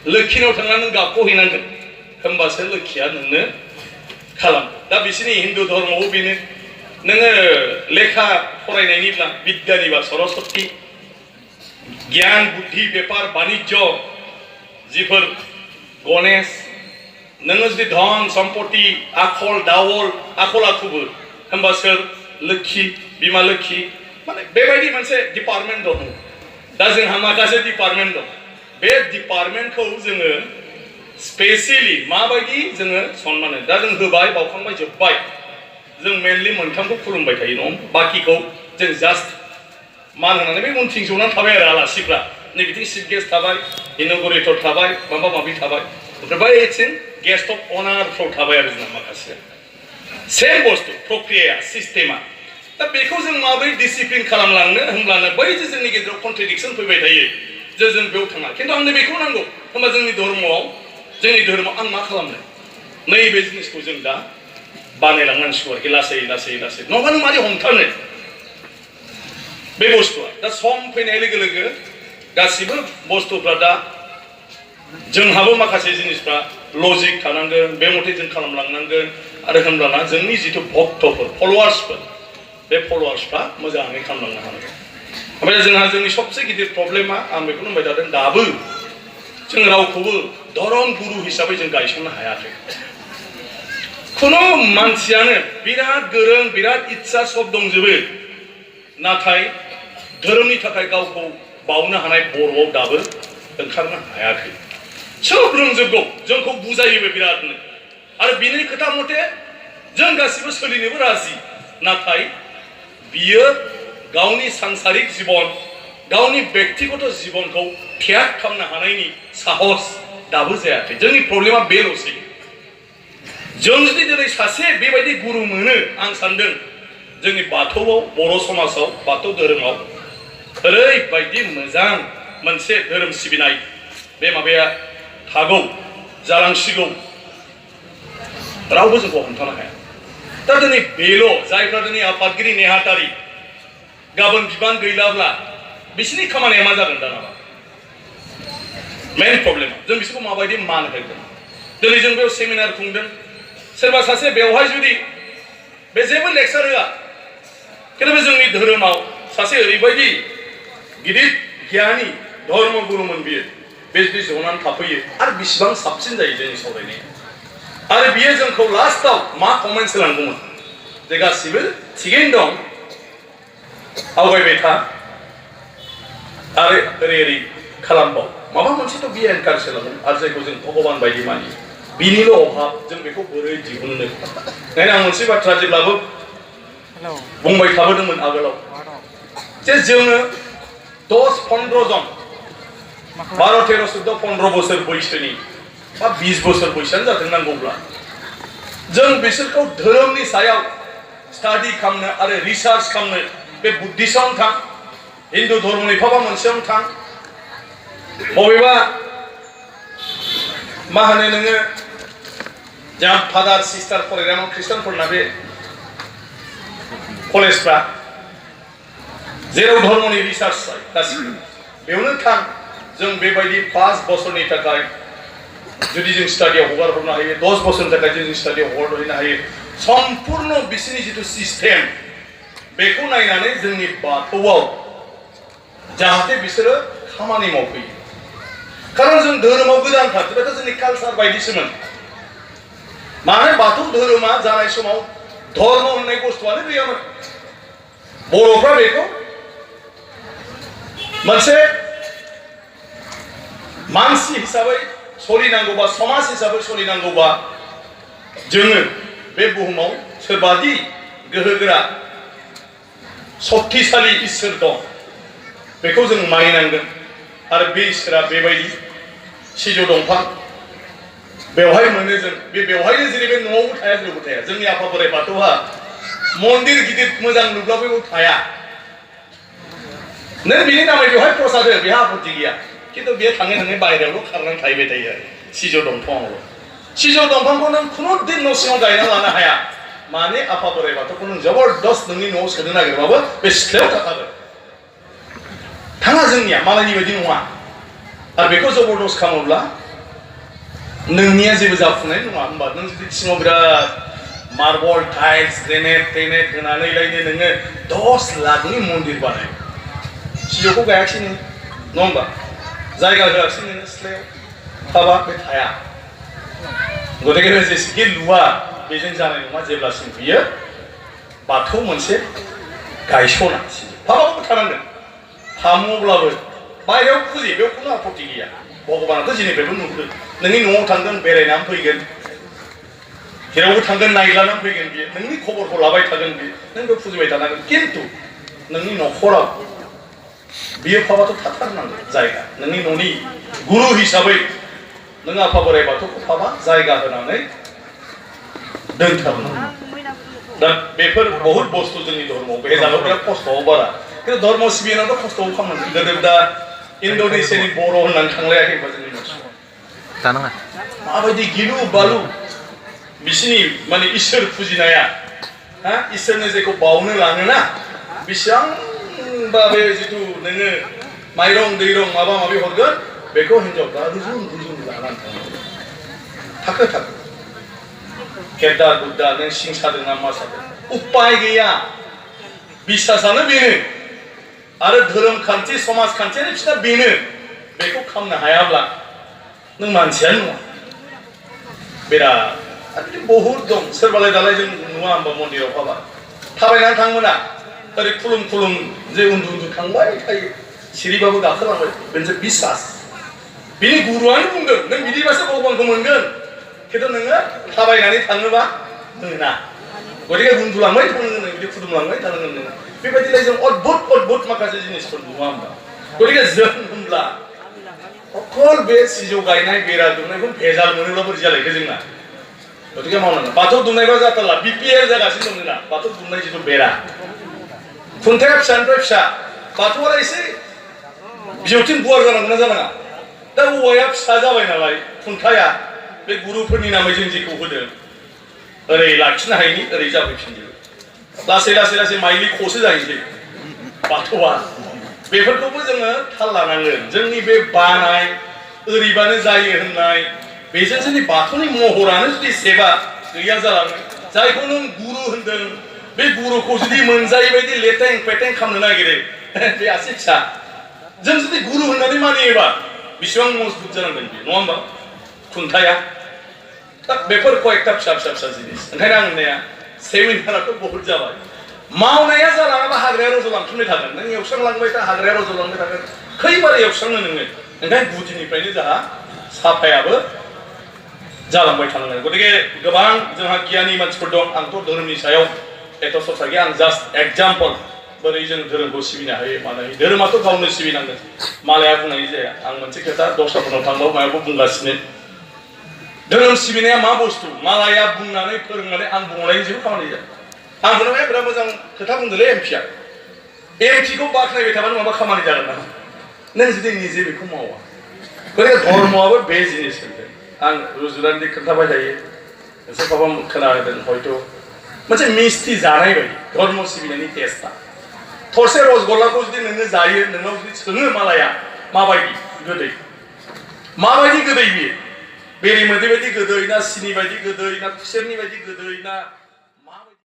लोखिनाव थांनानै नों गाबखौ हैनांगोन होमबासो लोखिया नोंनो खालाम दा बिसोरनि हिन्दु धर्मआव बेनो नोङो लेखा फरायनायनिब्ला बिद्यानिबा सरस्वती गियान बुद्धि बेपार बाणिज्य जिफोर गणेश नोङो जुदि धन सम्पति आखल दावल आखल आखुबो होमबा सोर लोखि बिमा लोखि माने बेबायदि मोनसे डिपार्टमेन्ट दं दा जोंहा माखासे डिपार्टमेन्ट दं बे डिपार्टमेन्टखौ जोङो स्पेसियेलि माबायदि जोङो सन्मान होयो दा जों होबाय बावखांबाय जोब्बाय जों मेनलि मोनथामखौ खुलुमबाय थायो नङा बाखिखौ जों जास्ट मान होनानै बे उनथिं जनानै थाबाय आरो आलासिफ्रा नै बिथिं चिफ गेस्ट थाबाय इनगरेटर थाबाय माबा माबि थाबाय ओमफ्राय बैथिं गेस्ट अफ अनारफ्राव थाबाय आरो जोंना माखासे सेम बुस्थु प्रक्रिया सिस्टेमा दा बेखौ जों माबोरै डिसिप्लिन खालामलांनो होमब्लानो बै जे जोंनि गेजेराव कन्ट्रेडिक्सन फैबाय थायो जे जों बेयाव थाङा खिन्थु आंनो बेखौ नांगौ होमबा जोंनि धर्मआव आं मा खालामनो नैबे जिनिसखौ जों दा बानायलांनांसिगौ आरोखि लासै लासै लासै नङाबा नों मारै हमथानो बे बुस्थुआ दा सम फैनाय लोगो लोगो गासिबो बुस्थुफ्रा दा जोंहाबो माखासे जिनिसफ्रा लजिक थानांगोन बे मथे जों खालामलांनांगोन आरो होमब्लाना जोंनि जिथु भक्तफोर फलोवार्सफोर बे फलोवार्सफ्रा मोजाङै खालामलांनो हानांगोन ओमफ्राय जोंहा जोंनि सबसे गिदिर प्रब्लेमा आं बेखौनो बुंबाय थादों दाबो जों रावखौबो धरम गुरु हिसाबै जों गायसननो हायाखै खुनु मानसियानो बिराद गोरों बिराद इच्छा सब दंजोबो नाथाय धोरोमनि थाखाय गावखौ बावनो हानाय बर'आव दाबो ओंखारनो हायाखै सोब रोंजोबगौ जोंखौ बुजायोबो बिरादनो आरो बिनि खोथा मथे जों गासिबो सोलिनोबो राजि नाथाय बियो गावनि सांसारिक जीवन गावनि व्यक्तिगत जीवनखौ त्याग खालामनो हानायनि साहस दाबो जायाखै जोंनि प्रब्लेमा बेल'सै जों जुदि दिनै सासे बेबायदि गुरु मोनो आं सानदों जोंनि बाथौआव बर' समाजाव बाथौ धोरोमाव ओरैबायदि मोजां मोनसे धोरोम सिबिनाय बे माबाया थागौ जालांसिगौ रावबो जोंखौ हमथानो हाया दा दिनै बेल' जायफ्रा दिनै आफादगिरि नेहाथारि गाबोन बिबान गैलाब्ला बिसोरनि खामानिया मा जागोन दाना मेन प्रब्लेमा जों बिसोरखौ माबायदि मान होगोन दिनै जों बेयाव सेमिनार खुंदों सोरबा सासे बेवहाय जुदि बे जेबो लेक्सार होआ खिन्थु जोंनि धोरोमाव सासे ओरैबायदि गिदिर गियानि धर्म गुरुमोन बियो बे जुदि जनानै थाफैयो आरो बिसिबां साबसिन जायो जोंनि सावरायनाया आरो बियो जोंखौ लास्टआव मा कमेन्ट्स होलांदोंमोन जे गासिबो थिगैनो दं आवगायबाय था आरो ओरै ओरै खालामबाव माबा मोनसेथ' बियो एनकारेज होलांगोन आरो जायखौ जों भगबान बायदि मानियो बिनिल' अभाब जों बेखौ बोरै दिहुननो नायना आं मोनसे बाथ्रा जेब्लाबो बुंबाय थाबोदोंमोन आगोलाव जे जोङो 10-15 जन 12-13-14 बोसोर बैसोनि बा 20 बोसोर बैसोआनो जाथों नांगौब्ला जों बिसोरखौ धोरोमनि सायाव स्टाडि खालामनो आरो रिसार्च खालामनो बे बुद्धिस्टआवनो थां हिन्दु धर्मनि माबा मोनसेयावनो थां बबेबा मा होनो नोङो जोंहा फादार सिस्टार फरायग्रा ख्रिस्टानफोरना बे कलेजफ्रा जेराव धर्मनि रिसार्च गासिबो बेयावनो थां जों बेबायदि 5 बोसोरनि थाखाय जुदि जों स्टाडियाव हगार हरनो हायो 10 बोसोरनि थाखाय जों स्टाडियाव हगार हरनो हायो सम्पूर्ण बिसोरनि जिथु सिस्टेम बेखौ नायनानै जोंनि बाथौआव जाहाथे बिसोरो खामानि मावफैयो खारन जों धोरोमाव गोदानथार बेथ' जोंनि कालचार बायदिसोमोन माने बाथौ धोरोमा जानाय समाव धर्म होननाय बुस्थुआनो गैयामोन बर'फ्रा बेखौ मोनसे मानसि हिसाबै सोलिनांगौबा समाज हिसाबै सोलिनांगौबा जोङो बे बुहुमाव सोरबादि गोहोगोरा शक्तिशाली इसोर दं बेखौ जों मानिनांगोन आरो बे इसोरा बेबायदि सिजौ दंफां बेवहाय मोनो जों बेवहायनो जेरै बे न'आवबो थाया जेरावबो थाया जोंनि आफा बोराइ बाथौहा मन्दिर गिदिर मोजां लुब्लाबो थाया नों बिनि नामै बेवहाय प्रसाद हो बेहा आपत्ति गैया खिन्थु बेयो थाङै थाङै बाहेरायावल' खारनानै थाहैबाय थायो आरो सिजौ दंफाङावल' सिजौ दंफांखौ नों खुनु दिन न' सिङाव गायना लानो हाया माने आफा बोराइ बाथौखौ नों जबरदस्त नोंनि न'आव सोनो नागिरबाबो बे सिथ्लायाव थाखागोन थाङा जोंनिया मालायनि बायदि नङा आरो बेखौ जबरदस्त खालामोब्ला नोंनिया जेबो जाफुंनाय नङा होमबा नों जुदि सिङाव बिराद मार्बल टाइल्स ग्रेनेड टेनेड होनानैलायनो नोङो 10 लाखनि मन्दिर बानाय सिजौखौ गायाखिसै नों नङा होमबा जायगा होआखिसै नोङो सिथ्लायाव थाबा बे थाया गतिके जेसेखि लुवा बेजों जानाय नङा जेब्लासिम बियो बाथौ मोनसे गायसना फाबाबो थानांगोन फामुब्लाबो बायहेरायाव फुजि बेयाव खुनु आपत्ति गैया भगबानाथ' जेनिफ्रायबो नुहुरो नोंनि न'आव थांगोन बेरायनानै फैगोन जेरावबो थांगोन नायग्लानानै फैगोन बियो नोंनि खबरखौ लाबाय थागोन बियो नों बेयाव फुजिबाय थानांगोन खिन्थु नोंनि न'खराव बियो फाबाथ' थाथारनांगोन जायगा नोंनि न'नि गुरु हिसाबै नों आफा बोराइ बाथौखौ फाबा जायगा होनानै दोनथारनांगौ दा बेफोर बहुत बुस्थु जोंनि धर्मआव बेजालाव बिराद खस्थ'आव बारा खिन्थु धर्म सिबिनायावथ' खस्थ'आव खालामनांगौ गोदो दा इण्ड'नेसियानि बर' होननानै थांलायाखै होनबा जोंनि मानसिफ्रा माबायदि गिलु बालु बिसिनि माने इसोर फुजिनाया हा इसोरनो जेखौ बावनो लाङोना बेसेबांबा बे जिथु नोङो माइरं दैरं माबा माबि हरगोन बेखौ हिन्जावफ्रा रुजुन रुजुन लानानै थाङो थाखो थाखो गेद्दा गुद्दा नों सिं सादों ना मा सादों उपाय गैया बिसासानो बेनो आरो धोरोम खान्थि समाज खान्थियानो बिसोरना बेनो बेखौ खालामनो हायाब्ला नों मानसियानो नङा बिराद बहुत दं सोरबालाय दालाय जों नुवा होमबा मन्दिराव हाबा थाबायनानै थांमोना ओरै खुलुम खुलुम जे उन्दु उन्दु थांबाय थायो सिरिबाबो गाखोलांबाय मोनसे बिसास बिनि गुरुआनो बुंदों नों बिदिबासो भगबानखौ मोनगोन खिन्थु नोङो थाबायनानै थाङोबा मोना गतिके उन्दुलांबाय थानांगोन नों बिदि खुलुमलांबाय थानांगोन नोङो बेबायदिलाय जों अद्भुत माखासे जिनिसफोर नुवा होमबा गतिके जों होनब्ला अकल बे सिजौ गायनाय बेरा दुमनायखौ भेजाल मोनोब्ला बोरै जालायखो जोंना गतिके मावनांगोन बाथौ दुमनायबा जाथारला बिपिएल जागासिनो दं जोंना बाथौ दुमनाय जिथु बेरा खुन्थाया फिसानिफ्राय फिसा बाथौआ एसे बिजौथिं गुवार जानांगौना जानाङा दा औवाया फिसा जाबाय नालाय खुन्थाया बे गुरुफोरनि नामै जों जेखौ होदों ओरै लाखिनो हायिनि ओरै जाफैफिनजोबो लासै लासै लासै माइलि खसो जाहैसै बाथौआ बेफोरखौबो जोङो थाल लानांगोन जोंनि बे बानाय ओरैबानो जायो होननाय बेजों जोंनि बाथौनि महरानो जुदि सेबा गैया जालाङो जायखौ नों गुरु होनदों बे गुरुखौ जुदि मोनजायै बायदि लेटें पेटें खालामनो नागिरो बे आसि फिसा जों जुदि गुरु होननानै मानियोबा बेसेबां मजबुत जानांगोन बे नङा होमबा खुन्थाया दा बेफोर कयेकटा फिसा फिसा फिसा जिनिस ओंखायनो आं होननाया सेमिनाराथ' बहुत जाबाय मावनाया जालाङाबा हाग्राया रज'लांफिनबाय थागोन नों एवस्रांलांबाय था हाग्राया रज'लांबाय थागोन खैबार एवस्रांनो नोङो ओंखायनो गुदिनिफ्रायनो जोंहा साफायाबो जालांबाय थानांगोन गतिके गोबां जोंहा गियानि मानसिफोर दं आंथ' धोरोमनि सायाव एथ' सरसा गैया आं जास्ट एग्जाम्पल बोरै जों धोरोमखौ सिबिनो हायो मानो हायो धोरोमाथ' गावनो सिबिनांगोन मालाया बुंनाय जाया आं मोनसे खोथा दस्राफोरनाव थांबाबो मायावबो बुंगासिनो धोरोम सिबिनाया मा बुस्थु मालाया बुंनानै फोरोंनानै आं बुंनायनि जेबो खामानि जाया आं बुंनाया बिराद मोजां खोथा बुंदोंलै एमपिआ एमपिखौ बाख्नायबाय थाबा नङाबा खामानि जागोन ना नों जुदि निजे बेखौ मावा गतिके धर्मआबो बे जिनिस होनदों आं रुजुनानै खोन्थाबाय थायो एसे माबा खोनादों हयथ' मोनसे मिस्टि जानाय बायदि धर्म सिबिनायनि टेस्टआ थरसे रसगल्लाखौ जुदि नोङो जायो नोंनाव जुदि सोङो मालाया माबायदि गोदै बियो बेरे मोदै बायदि गोदै ना सिनि बायदि गोदै ना खुसेरनि बायदि गोदै ना